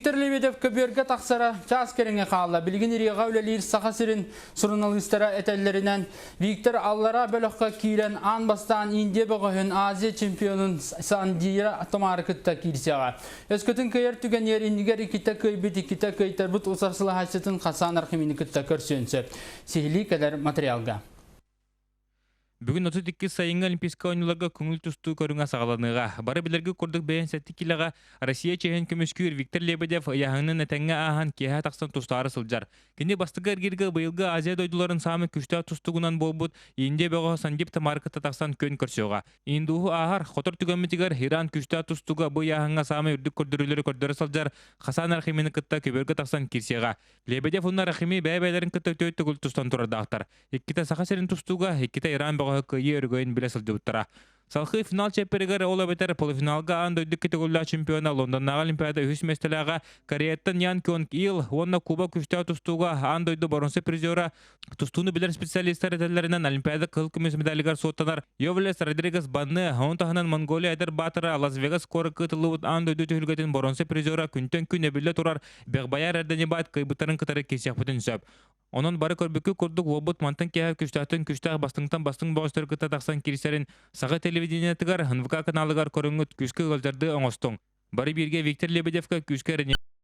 Виктор Лебедев көбүөргэ тахсара чаас кэриҥэ хаалла. Билигин РИА-ҕа үлэлиир Саха сирин суруналыыстара этэллэринэн, Виктор аллараа бөлөххө киирэн аан бастаан Индия бөҕөһүн Азия чемпионун Сандира Томары кытта киирсиэҕэ. Өскөтүн кыайар түгэнигэр иннигэр иккитэ кыайбыт, иккитэ кыайтарбыт утарсылаһааччытын Хасан Архимини кытта көрсүөн сөп. Сиһилии кэлэр материалга. Бүгүн 32 сайыҥҥы Олимпийскай оонньууларга көҥүл тустуу көрүҥэ саҕаланыаҕа. Бары билэргэ курдук бэйэн сэттэ киилэҕэ Россия чиэһин көмүскүүр Виктор Лебедев ыйааһынын этэҥҥэ ааһан киэһэ тахсан тустаары сылдьар. Кини бастакы эргииргэ быйылгы Азия дойдуларын саамай күүстээх тустугунан буолбут Индия бөҕөһө Сандип Тамары кытта тахсан күөн көрсүөҕэ. Индуһу ааһар, хотор түгэммитигэр Иран күүстээх тустууга бу ыйааһыҥҥа саамай үрдүк көрдөрүүлэри көрдөрө сылдьар Хасан Рахимины кытта көбүөргэ тахсан киирсиэҕэ. Лебедев уонна Рахими бэйэ-бэйэлэрин кытта үтүө төгүл тустан турардаахтар. Иккитэ Саха сирин тустууга, иккитэ Иран бөҕөһө кыайыы өрөгөйүн билэ сылдьыбыттара. Салхыы финал чиэппэригэр ол эбэтэр полуфиналга аан дойду икки төгүллээх чемпиона Лондоннааҕы Олимпиада үһүс миэстэлээҕэ Кореяттан Ян Кёнг Ил уонна Куба күүстээх тустууга аан дойду боруонса призера тустууну билэр специалистар этэллэринэн Олимпиада кыһыл көмүс медалигар суоттанар Йовлес Родригес Банны, ону таһынан Монголия эдэр баатыра Лас-Вегас куоракка ыытыллыбыт аан дойду түһүлгэтин боруонса призера күнтэн күн эбиллэ турар Бэҕбаяр Эрдэнибат кыайбыттарын кытары киирсиэхпитин сөп. Онон бары көрбүккүт курдук уолбут мантан киэһэ күстээхтэн күстээх бастыҥтан бастыҥ бөҕөстөрү кытта тахсан киирсэрин Саха телевидениетыгар, НВК каналыгар көрөҥҥүт күүскэ ыалдьардыы оҥостуҥ. Бары бииргэ Виктор Лебедевка күүскэ эрэнэ.